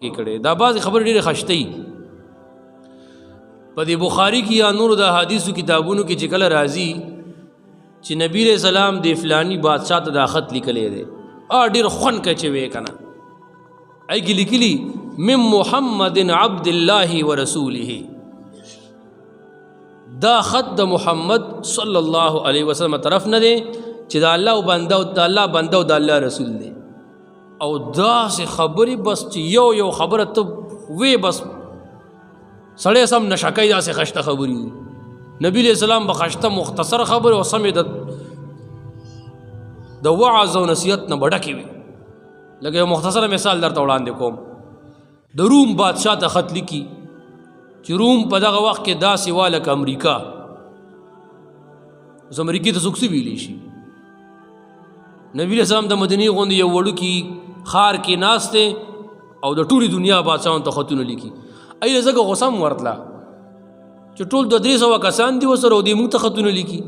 کې کړي. دا بعضې خبرې ډېرې خشتې په دې بخاري کې یا نورو د حدیثو کتابونو کې چې کله راځي چې نبی علیہ السلام د فلانی بادشاہ ته دا خط لیکلی دی، ډېر خوند کوي چې ویې که نه. ای کې لیکلي من محمد عبد الله ورسوله، دا خط د محمد صلی الله علیه وسلم طرف نه دی چې د الله بنده او د الله بنده او د الله رسول دی. او داسې خبرې بس چې یو یو خبره ته وې بس سړی سم نشه کوي، داسې خشته خبرې دي. نبی علیہ السلام به خشته مختصر خبرې او سمې د وعظ او نصیحت نه به ډکې وي. لکه یو مختصر مثال درته وړاندې کوم. د روم بادشاه ته خط لیکي چې روم په دغه وخت کې داسې وه لکه امریکا. اوس امریکې ته څوک څه ویلی شي؟ نبی علیہ السلام د مدینې غوندې یو وړوکي ښار کې ناست دی او د ټولې دنیا بادشاهانو ته خطونه لیکي. ایله ځکه غوسه هم ورتله چې ټول 200-300 کسان دي ورسره او دی موږ ته خطونه لیکي.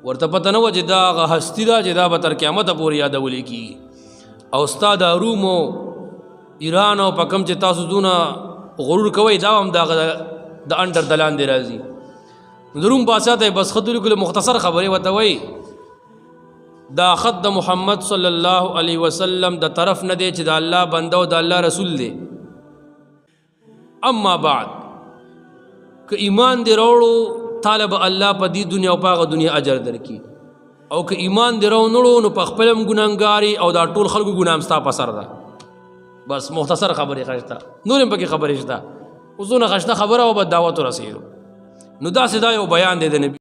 ورته پته نه وه چې دا هغه هستي ده چې دا به تر قیامته پورې یادول کېږي. او ستا د روم او ایران او په کوم چې تاسو دونه غرور کوئ دا هم د هغه د انډر د لاندې راځي. د روم بادشاه ته یې بس خط ولیکلو، مختصر خبرې ورته وایي دا خط د محمد صلی الله علیه وسلم د طرف نه دی چې د الله بنده او د الله رسول دی. اما بعد، که ایمان دی راوړو طالب الله په دې دنیا او په هغه دنیا اجر درکړي، او که ایمان دی راونړو نو په خپل هم ګناهګاري او دا ټول خلکو ګناه هم ستا په سر ده. بس مختصر خبرې خشته، نور هم پکې خبرې شته. اوس دونه خشته خبره او به دعوت ورسېدو. نو داسې دا یو بیان دی د نبی.